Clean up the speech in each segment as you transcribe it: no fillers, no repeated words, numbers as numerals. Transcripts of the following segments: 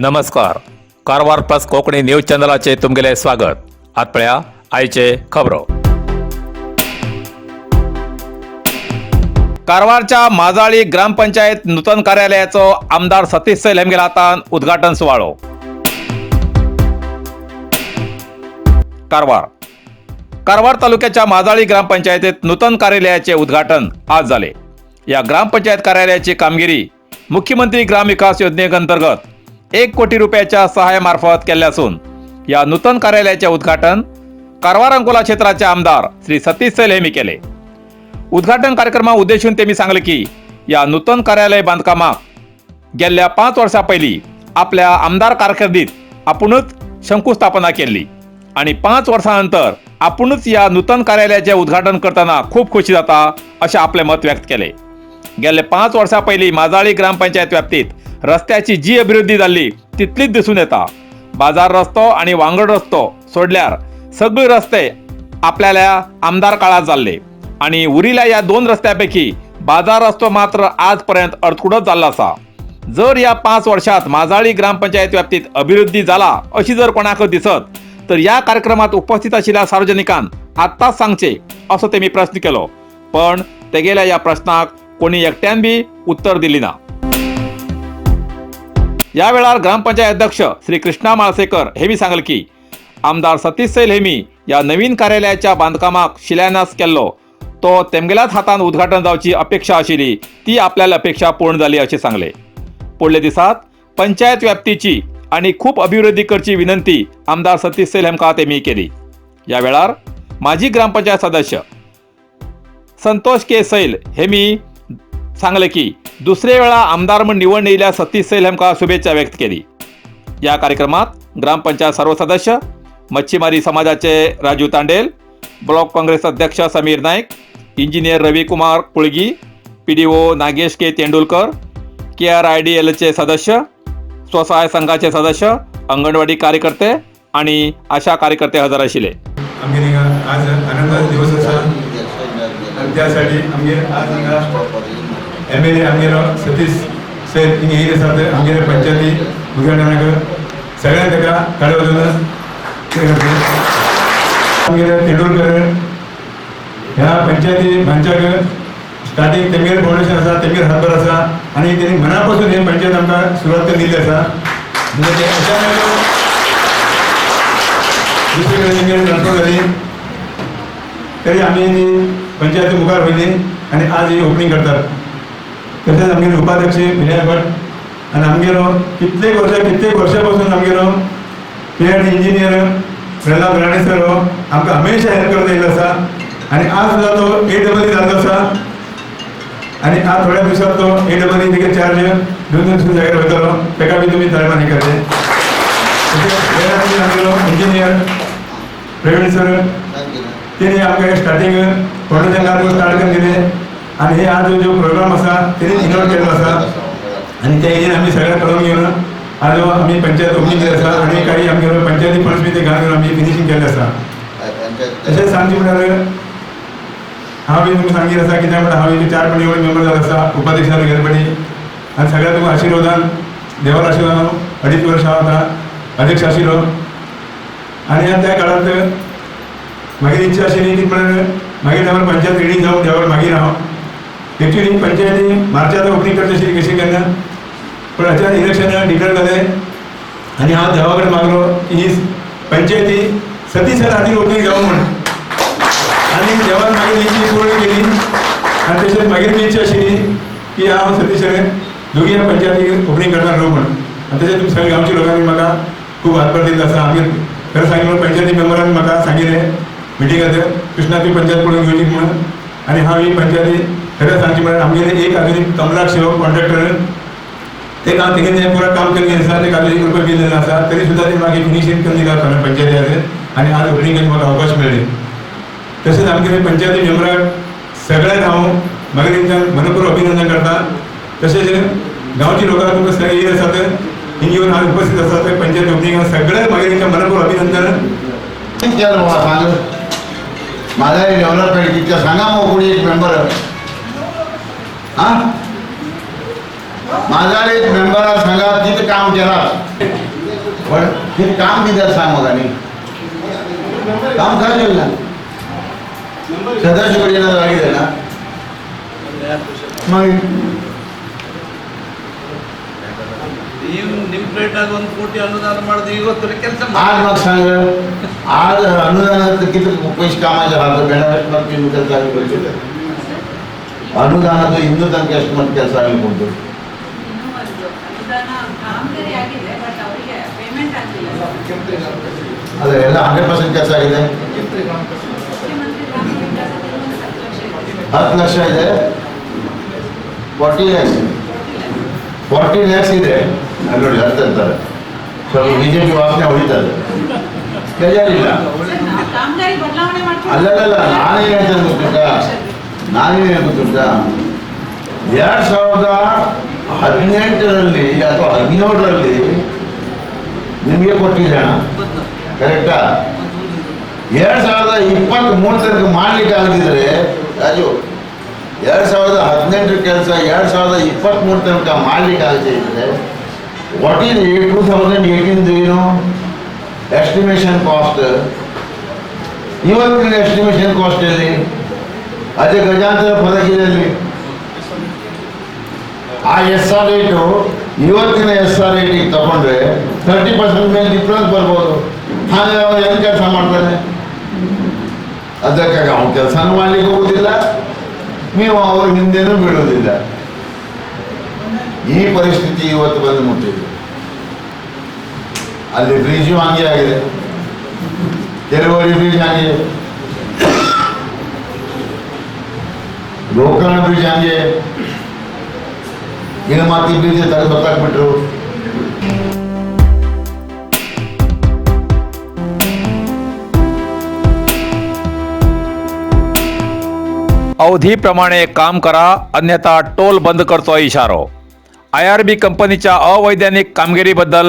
नमस्कार, Karwar plus Konkani news चॅनलाचे तुमगेले स्वागत. आत पळया आयचे खबरो. कारवारच्या माजाळी ग्रामपंचायत नूतन कार्यालयाचो आमदार सतीश सैल हेमगेल्या हातान उद्घाटन सुवाळो. कारवार कारवार तालुक्याच्या माजाळी ग्रामपंचायतीत नूतन कार्यालयाचे उद्घाटन आज झाले. या ग्रामपंचायत कार्यालयाची कामगिरी मुख्यमंत्री ग्रामविकास योजनेअंतर्गत 1 कोटी रुपयाच्या सहाय्यामार्फत केले असून या नूतन कार्यालयाचे उद्घाटन कारवार अंकोला क्षेत्राचे आमदार श्री सतीश सैल यांनी केले. उद्घाटन कार्यक्रमा उद्देशून त्यांनी सांगले की या नूतन कार्यालय बांधकामाक गेल्या 5 वर्षां पयलीं आपल्या आमदार कारकिर्दीत आपुणूच शंकुस्थापना केल्ली आणि 5 वर्सां नंतर आपुणूच या नूतन कार्यालयाचे उद्घाटन करताना खूप खुशी जाता अशें आपले मत व्यक्त केले. गेले 5 वर्सां पयलीं माजाळी ग्रामपंचायत व्याप्तीत रस्त्याची जी अभिवृद्धी जाल्ली तितलीच दिसून येता. बाजार रस्तो आणि वांगड रस्तो सोडल्यार सगळे रस्ते आपल्याला आमदार काळात जाल्ले आणि उरिल्ल्या या दोन रस्त्यापैकी बाजार रस्तो मात्र आजपर्यंत अर्दकुटच जाल्लो आसा. जर या 5 वर्षात माजाळी ग्रामपंचायत व्याप्तीत अभिवृद्धी जाला अशी जर कोणाक दिसत तर या कार्यक्रमात उपस्थित आशिल्ल्या सार्वजनिकान आत्ताच सांगचे असो तेमी प्रश्न केलो, पण तेगेल्या या प्रश्नाक कोणी एकट्यान बी उत्तर दिली ना. या वेळार ग्रामपंचायत अध्यक्ष श्री कृष्णा माळसेकर हेमी सांगले की आमदार सतीश सैल हेमी या नवीन कार्यालयाच्या बांधकामाक शिलान्यास केल्लो तो तेमगेल्याच हातान उद्घाटन जावची अपेक्षा आशिल्ली, ती आपल्याला अपेक्षा पूर्ण जाली अशें सांगले. पुडले दिसात पंचायत व्याप्तीची आणि खूप अभिवृद्धी करची विनंती आमदार सतीश सैल हेमकां तेमी केली. या वेळार माजी ग्रामपंचायत सदस्य संतोष के सैल हेमी सांगले की दुसरे वेळा आमदार म्हण निवडून येयल्या सतीश सैल हेमकां शुभेच्छा व्यक्त केली. या कार्यक्रमात ग्रामपंचायत सर्व सदस्य, मच्छीमारी समाजाचे राजू तांडेल, ब्लॉक काँग्रेस अध्यक्ष Sameer Naik, engineer Ravi Kumar Kulgi, PDO Nagesh K Tendulkar, केआरआयडीएलचे सदस्य, स्वसहाय संघाचे सदस्य, अंगणवाडी कार्यकर्ते आणि आशा कार्यकर्ते हजर आशिल्ले. आमगे आज आनंदाचो दिवस आसा आनी त्या साठी आमगेर आज हांगा एमएलए आमगेलो सतीश सैल हिंगा येयले आसा. ते आमगेले पंचायती उद्घाटनाक सगळ्यांक ताका काडे वचून आमगेले तेंडुलकर ह्या पंचायती बांदच्याक स्टार्टींग तेमगेर फावंडेशन आसा, तेमगेर हातभार आसा आनी तेणी मना पासून हे पंचायत आमकां सुरवात करून दिल्ली आसा. म्हणजे ते अचानक दुसरे कडेन तेमगेर ट्रान्सफर जाली तरी आमी ती पंचायती मुखार व्हयली आनी आज ही ओपनींग करतात. तशेंच आमगेले उपाध्यक्ष विनय भट आनी आमगेलो कित्येक वर्सां कित्येक वर्सां पासून आमगेलो पीएड इंजिनियर प्रल्हाद राणे सर हो आमकां हमेशा हेल्प करत येयल्लो आसा आनी आज सुद्दां तो ए डबल ई जाल्लो आसा आनी आज थोड्या दिवसात तो ए डबल ई तेगे चार्ज दोन दोन दिवस जाग्यार वयतलो. तेका बी तुमी ताळमानी करचे. तशेंच आमगेलो इंजिनियर प्रवीण सर, तेणी आमकां स्टार्टींग फावंडेशन कार्य स्टार्ट करून दिलें आनी हे आज जो प्रोग्राम आसा तेणी इनोट केल्लो आसा आनी त्या हेजेर आमी सगळें करून घेवन आज आमी पंचायत ओपनींग केलें आसा आनी काही आमगेलो पंचायती फंड्स बी ते घालून आमी फिनिशींग केल्लें आसा. तशेंच सांगचें म्हळ्यार हांव बी तुमकां सांगीत आसा, कित्याक म्हळ्यार हांव चार पणी मेंबर जालो आसा उपाध्यक्ष जालो गेले पणी आनी सगळ्या तुमकां आशिर्वादान, देवाच्या आशिर्वादान 2.5 वर्सां हांव आतां अध्यक्ष आशिल्लो. आनी त्या काळांत मागीर इच्छा आशिल्ली की म्हळ्यार मागीर टायमार पंचायत रेडी जावन देवाक मागीर हांव एक्चुअली पंचायती मार्चात ओपनींग करची आशिल्ली कशी केन्ना, पण अचानक इलेक्शन डिक्लेअर जालें आनी हांव देवा कडेन मागलो की ही पंचायती सतीश सर हातीन ओपनींग जावं म्हण आनी देवान मागीर इच्छा पूर्ण केली. आनी तशेंच मागीर बी इच्छा आशिल्ली की हांव सतीश सर दोगी पंचायती ओपनींग करणार न्हू म्हण. आनी तशेंच तुमी सगळ्या गांवच्या लोकांनी म्हाका खूब हातभार दिल्लो आसा. आमी खरें सांगलें, पंचायती मेंबरान म्हाका सांगिल्लें मिटिंगात, कृष्णा ती पंचायत पळोवन घेवची म्हणून. आनी हांव ही पंचायती खरें सांगचें म्हळ्यार आमगेले एक आजून कमलाक्ष हो कॉन्ट्रॅक्टर, ते काम तेगेलें तें पुरा काम करून आसा. ते अजून 1 रुपया बील दिलें आसा तरी सुद्दां ते मागीर फिनिशींग करून दिला पंचायती आनी आज ओपनिंगाक म्हाका अवकाश मेळ्ळी. तशेंच आमगेले पंचायती मेंबराक सगळ्यांक हांव मागीर तेंच्यान मनपूर्वक अभिनंदन करता. तशेंच गांवची लोकां तुमकां सगळे येयले आसात, हिंग येवन आज उपस्थित आसात पंचायत ओपनिंगाक, सगळ्यांक मागीर तेंच्या मनपूर्वक अभिनंदन. केलं बाबा सांग, माझा डेव्हलपमेंट कितक्या सांगा मग कोणी एक मेंबर. हा, माझा एक मेंबरा सांगा कितें काम केला. पण ते काम कितें सांग म्हाका न्ही, काम काय केलें ना? सदाशिव कडेन लागीं जायना मागीर 1 ಕೋಟಿ ಅನುದಾನ ಮಾಡಿದ ಇವತ್ತರ ಕೆಲಸ. आज म्हाका सांग, आज अनुदानात कितले पयशे कामाचे आहा बेणा ಎಷ್ಟು ಮಾಡ್ತೀವಿ ಇನ್ನೂ ಕೆಲಸ ಆಗಲಿ ಗೊತ್ತಿಲ್ಲ. ಅನುದಾನದ ಇನ್ನೂ ತನಕ ಎಷ್ಟು ಮಂದಿ ಕೆಲಸ ಆಗಲಿಕ್ಕೆ ಉಂಟು? ಇನ್ನೂ ಒಂದು ಅನುದಾನ ಕಾಮಗಾರಿ ಆಗಿದೆ, ಬಟ್ ಅವರಿಗೆ ಪೇಮೆಂಟ್ ಆಗಿಲ್ಲ. ಅದೇ ಎಲ್ಲ 100% ಕೆಲಸ ಆಗಿದೆ. ಮುಖ್ಯಮಂತ್ರಿ ಗ್ರಾಮ ವಿಕಾಸ ಒಂದು 10 ಲಕ್ಷ ಇದೆ. 10 ಲಕ್ಷ ಇದೆ, 40 ಲ್ಯಾಕ್ಸ್, 40 ಲ್ಯಾಕ್ಸ್ ಇದೆ. ಅಲ್ಲಿ ನೋಡಿ ಹತ್ತು ಅಂತಾರೆ, ಸ್ವಲ್ಪ ಬಿಜೆಪಿ ವಾಸನೆ ಹೊಡಿತಾರೆ, ಬೇಜಾರಿಲ್ಲ. ಸರ್, ನಾವು ಕಾಮಗಾರಿ ಬದಲಾವಣೆ ಮಾಡ್ಕೊಂಡು ಅಲ್ಲಲ್ಲ, ನಾನೇನು ಹೇಳ್ತೇನೆ ಗೊತ್ತುಂಟಾ? ನಾನೇನು ಹೇಳ್ ಗೊತ್ತುಂಟಾ? 2018ರಲ್ಲಿ ಅಥವಾ 17ರಲ್ಲಿ ನಿಮಗೆ ಕೊಟ್ಟಿದ್ದೆ ಹಣ, ಕರೆಕ್ಟಾ? 2023 ತನಕ ಮಾಡ್ಲಿಕ್ಕೆ ಆಗದಿದ್ರೆ ರಾಜು, 2018 ಕೆಲಸ 2023 ತನಕ ಮಾಡ್ಲಿಕ್ಕೆ ಆಗದೆ ಇದ್ರೆ what is 2018 ಏನು ಎಸ್ಟಿಮೇಷನ್ ಕಾಸ್ಟ್? ಇವತ್ತಿನ ಎಸ್ಟಿಮೇಷನ್ ಕಾಸ್ಟ್ ಎಲ್ಲಿ? ಅದೇ ಗಜಾಂತರ ಫರಕ್ ಇದೆ ಅಲ್ಲಿ. ಆ ಎಸ್ ಆರ್ ರೇಟು ಇವತ್ತಿನ ಎಸ್ ಆರ್ ರೇಟಿಗೆ ತಗೊಂಡ್ರೆ 30% ಮೇಲೆ ಡಿಫ್ರೆನ್ಸ್ ಬರ್ಬೋದು. ಹಾಗೆ ಅವನು ಏನು ಕೆಲಸ ಮಾಡ್ತಾನೆ? ಅದಕ್ಕಾಗಿ ಅವನು ಕೆಲಸನೂ ಮಾಡ್ಲಿಕ್ಕೆ ಹೋಗುದಿಲ್ಲ, ನೀವು ಅವ್ರ ಹಿಂದೆನೂ ಬೀಳುವುದಿಲ್ಲ. ಈ ಪರಿಸ್ಥಿತಿ ಇವತ್ತು ಬಂದು ಮುಟ್ಟಿದೆ. ಅಲ್ಲಿ ಬ್ರಿಡ್ಜು ಹಂಗೆ ಆಗಿದೆ, ಕೆರಗೋಡಿ ಬ್ರಿಡ್ಜ್ ಹಂಗೆ, ಗೋಕರ್ಣ ಬ್ರಿಡ್ಜ್ ಹಂಗೆ, ಇಳಮಾತಿ ಬ್ರಿಡ್ಜ್ ತೆಗೆದು ಹೊತ್ತಾಕ್ಬಿಟ್ರು. अवधीप्रमाणे काम करा, अन्यथा टोल बंद करचो इशारो. IRB कंपनीच्या अवैज्ञानिक कामगिरीबद्दल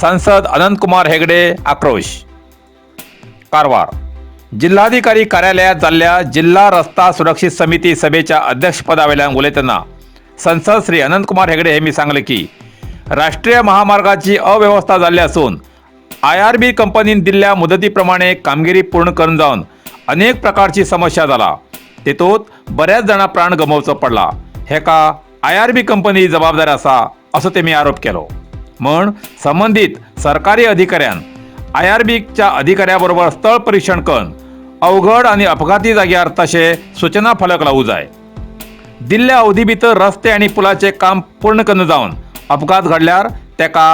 सांसद अनंतकुमार हेगडे आक्रोश. कारवार जिल्हाधिकारी कार्यालयात जाल्ल्या जिल्हा रस्ता सुरक्षित समिती सभेच्या अध्यक्षपदावेल्यान उलयतना संसद श्री अनंतकुमार हेगडे हेमी सांगले की राष्ट्रीय महामार्गाची अव्यवस्था जाल्ली आसून IRB कंपनीन दिल्ल्या मुदतीप्रमाणे कामगिरी पूर्ण करून जावन अनेक प्रकारची समस्या जाला, तेतूंत बऱ्याच जाणां प्राण गमोवचो पडला. हेका IRB company जबाबदार आसा असो तेमी आरोप केलो. म्हण संबंदीत सरकारी अधिकाऱ्यान IRBच्या अधिकाऱ्या बरोबर स्थळ परीक्षण करून अवघड आनी अपघाती जाग्यार तशें सूचना फलक लावूं जाय. दिल्ल्या अवधी भितर रस्ते आनी पुलाचें काम पूर्ण करून जावन अपघात घडल्यार तेका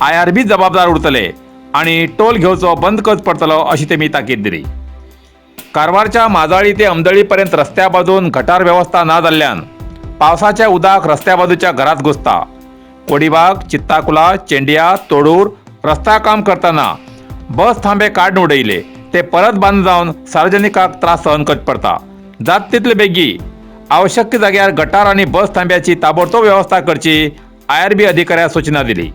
IRB जबाबदार उरतले आनी टोल घेवचो बंद करचो पडटलो अशी तेमी ताकीद दिली. कारवारच्या माजाळी ते अमदळी पर्यंत रस्त्या बाजून गटार वेवस्था ना जाल्ल्यान पावसाच्या उदक रस्त्या बाजूच्या घरात घुसता. कोडीबाग, चित्ताकुला, चेंडिया, तोडूर रस्ता काम करतना बस थांबे काडून उडयले ते परत बांद जावन सार्वजनिकाक त्रास सहन करचे पडटा. जात तितले बेगी आवश्यक जाग्यार गटार आनी बस थांब्याची ताबडतोब वेवस्था करची IRB अधिकाऱ्याक सूचना दिली.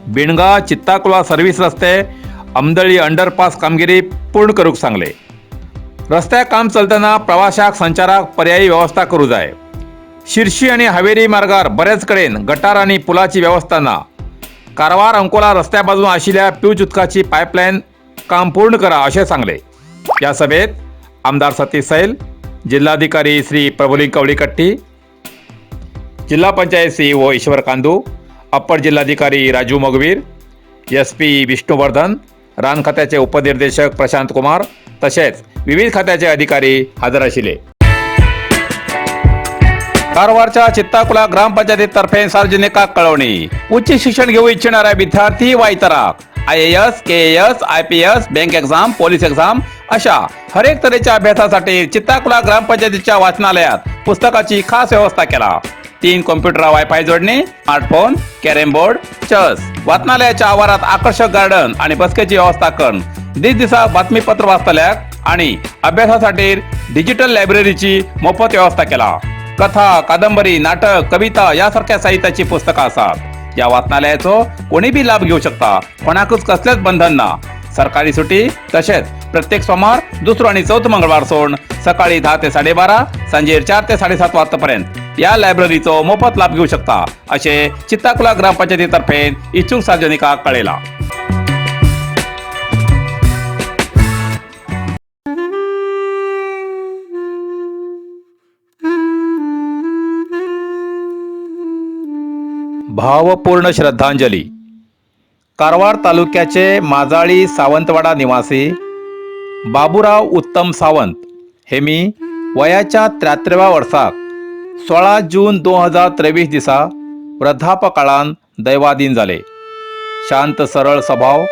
बिणगा चित्ताकुला सर्व्हिस रस्ते अमदळी अंडरपास कामगिरी पूर्ण करूंक सांगले. रस्त्याक काम चलतना प्रवाशाक संचाराक पर्यायी व्यवस्था करूं जाय. शिरशी आनी हावेरी मार्गार बरेच कडेन गटार आनी पुलाची वेवस्था ना. कारवार अंकोला रस्त्या बाजून आशिल्ल्या पिवच उदकाची पायपलायन काम पूर्ण करा अशें सांगले. ह्या सभेत आमदार सतीश सैल, जिल्हाधिकारी श्री प्रभुलिंग कवळीकट्टी, जिल्हा पंचायत CEO ईश्वर कांदू, अप्पर जिल्हाधिकारी राजू मगवीर, SP Vishnuvardhan, रान खात्याचे उपनिर्देशक प्रशांत कुमार तशेंच विविध खात्याचे अधिकारी हजर आशिल्ले. कारवारच्या चित्ताकुला ग्रामपंचायतीतर्फे सार्वजनिकाक कळवणी. उच्च शिक्षण घेऊ इच्छिणाऱ्या विद्यार्थी वा इतराक IAS, KAS, IPS, bank exam, police exam अशा हरेक तरेच्या अभ्यासासाठी चित्ताकुला ग्रामपंचायतीच्या वाचनालयात पुस्तकाची खास व्यवस्था केला. 3 कॉम्प्युटर वायफाय जोडणी, स्मार्टफोन, कॅरम बोर्ड, चेस, वाचनालयाच्या आवारात आकर्षक गार्डन आणि बसकेची व्यवस्था करून दिसदिसा बातमीपत्र वाचतल्याक आणि अभ्यासासाठी डिजिटल लायब्ररीची मोफत व्यवस्था केला. कथा, कादंबरी, नाटक, कविता यासारख्या साहित्याची पुस्तकं आसात. या वाचनालयाचो कोणी बी लाभ घेऊ शकता, कोणाकूच कसलेच बंधन ना. सरकारी सुटी तसेच प्रत्येक सोमवार, दुसरो आणि चौथो मंगळवार सोडून सकाळी 10 ते 12:30, सांजेर 4 ते 7:30 वाजतापर्यंत या लायब्ररीचो मोफत लाभ घेऊ शकता अशें चित्ताकुला ग्रामपंचायतीतर्फे इच्छुक सार्वजनिकाक कळयलां. भावपूर्ण श्रद्धांजली. कारवार तालुक्याचे माजाळी सावंतवाडा निवासी बाबुराव उत्तम सावंत हे मी वयाच्या 73व्या वर्साक 16 जून 2023 दिसा वृद्धापकाळान दैवाधीन जाले. शांत सरळ स्वभाव,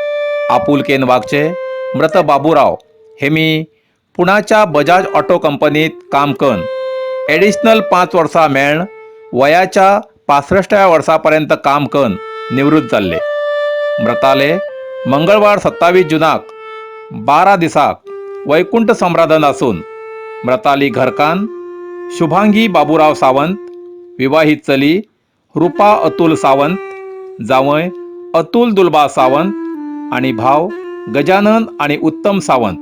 आपुलकेन वागचे मृत बाबुराव हे मी पुण्याच्या बजाज ऑटो कंपनीत काम करून एडिशनल 5 वर्सां मेळ्ळ वयाच्या 65व्या वर्सापर्यंत काम करून निवृत्त जाल्ले. मृताले मंगळवार 27 जुनाक 12 दिसाक वैकुंठ सम्राधन आसून मृताली घरकान शुभांगी बाबुराव सावंत, विवाहित चली रुपा अतुल सावंत, जावंय अतुल दुलबा सावंत आणि भाव गजानन आणि उत्तम सावंत,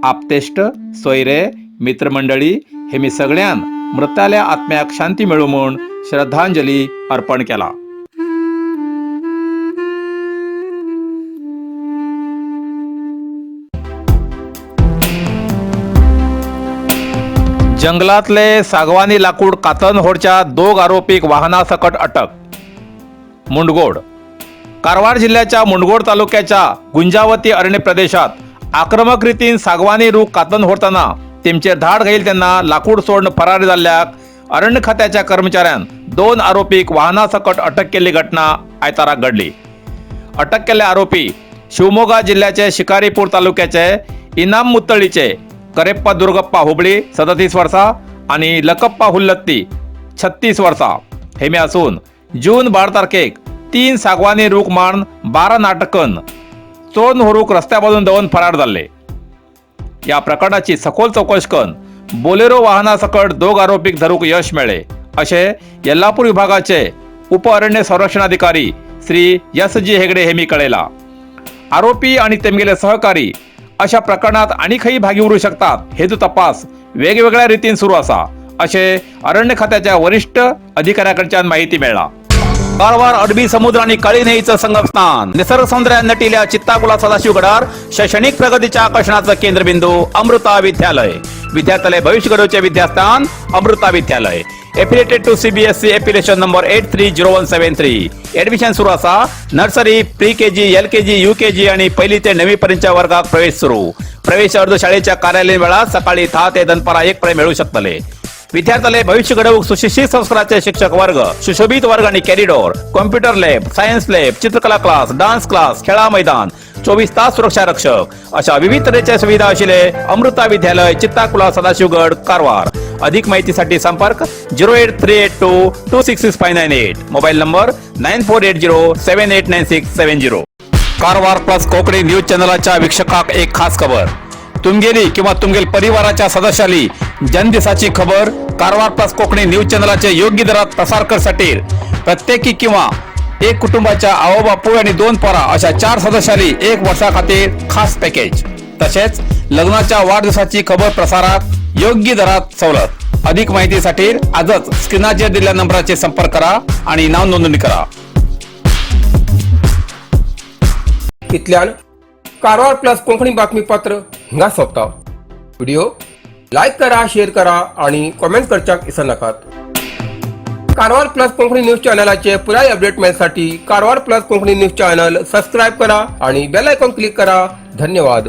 आपतेष्ट सोयरे मित्रमंडळी हे मी सगळ्यान मृताल्या आत्म्याक शांती मेळू म्हूण श्रद्धांजली अर्पण केला. जंगलातले सागवानी लाकूड कातन होडच्या दोग आरोपीक वाहनासकट अटक. मुंडगोड. कारवार जिल्ह्याच्या मुंडगोड तालुक्याच्या गुंजावती अरण्य प्रदेशात आक्रमक रीतीन सागवानी रूख कातन होडताना तेमचेर धाड घाईल तेन्ना लाकूड सोडून फरारी जाल्ल्याक अरण्य खात्याच्या कर्मचाऱ्यान 2 आरोपीक वाहनासकट अटक केल्ली घटना आयताराक घडली. अटक केल्ले आरोपी शिवमोगा जिल्ह्याचे शिकारीपूर तालुक्याचे इनाम मुत्तळीचे करेप्पा दुर्गप्पा हुबळी 37 वर्सां आनी लकप्पा हुल्लत्ती 36 वर्सां हेमी आसून जून 12 तारखेक 3 सागवानी रूख मारून 12 नाटकन चोरून व्हरूंक रस्त्या बाजून दवरून फरार जाल्ले. या प्रकरणाची सखोल चौकश करून बोलेरो वाहनासकट 2 आरोपीक धरूंक यश मेळ्ळें अशें येल्लापूर विभागाचे उप अरण्य संरक्षणाधिकारी Shri S G Hegde Hemy कळयलां. आरोपी आणि तेमगेले सहकारी अशा प्रकरणात आनी खंय भागी उरूं शकतात हेजो तपास वेगवेगळ्या रितीन सुरू आसा अशें अरण्य खात्याच्या वरिष्ठ अधिकाऱ्या कडच्यान माहिती मेळ्ळा. कारवार अरबी समुद्र आणि काळी न्हंयेचं संगमस्थान, निसर्ग सौंदर्यान नटिल्या चित्ताकुला सदाशिवगडार शैक्षणिक प्रगतीच्या आकर्षणाचं केंद्रबिंदू अमृता विद्यालय. विद्यार्थ्यालय भविष्य घडवचे विद्यास्थान Amrita Vidyalaya. Affiliated to CBSE, affiliation number 830173. Admission सुरू असा. Nursery, pre K G, L K G, U K G आणि पहिली ते 9वी पर्यंतच्या वर्गात प्रवेश सुरू. प्रवेश अर्ज शाळेच्या कार्यालयीन वेळात सकाळी 10 ते दनपारा 1 पर्यंत मिळू शकतले. विद्यार्थ्याले भविष्य घडवूक सुशिक्षित संस्काराचे शिक्षक वर्ग, सुशोभित वर्ग आणि corridor, computer lab, science lab, चित्रकला क्लास, डान्स क्लास, खेळा मैदान, 24 तास सुरक्षा रक्षक अशा विविध तऱ्हेच्या सुविधा असलेले अमृता विद्यालय, चित्ताकुला, सदाशिवगड, कारवार. अधिक माहितीसाठी संपर्क 08382266598, mobile number 9480789670. Karwar plus Konkani news चॅनलाच्या वीक्षकाक एक खास खबर. तुमगेली किंवा तुमगेल परिवाराच्या सदस्याली जन्मदिसाची खबर कारवार प्लस कोकणी न्यूज चॅनलाचे योग्य दरात प्रसार करसाठी प्रत्येकी किंवा एक कुटुंबाच्या आवो बापूय आणि 2 पोरा अशा 4 सदस्याली 1 वर्षा खातीर खास पॅकेज. तसेच लग्नाच्या वाढदिवसाची खबर प्रसारात योग्य दरात सवलत. अधिक माहितीसाठी आजच स्क्रीनाचेर दिलेल्या नंबराचे संपर्क करा आणि नाव नोंदणी करा. इतल्यान कारवार प्लस कोंकणी बातमीपत्र हिंगा सोंपता. व्हिडिओ लायक करा, शेअर करा आणि कॉमेंट करच्याक विसरनाकात. कारवार प्लस कोंकणी न्यूज चॅनलाचे पुराय update मेळसाठी Karwar plus Konkani news channel subscribe करा आणि बेल आयकॉन क्लिक करा. धन्यवाद.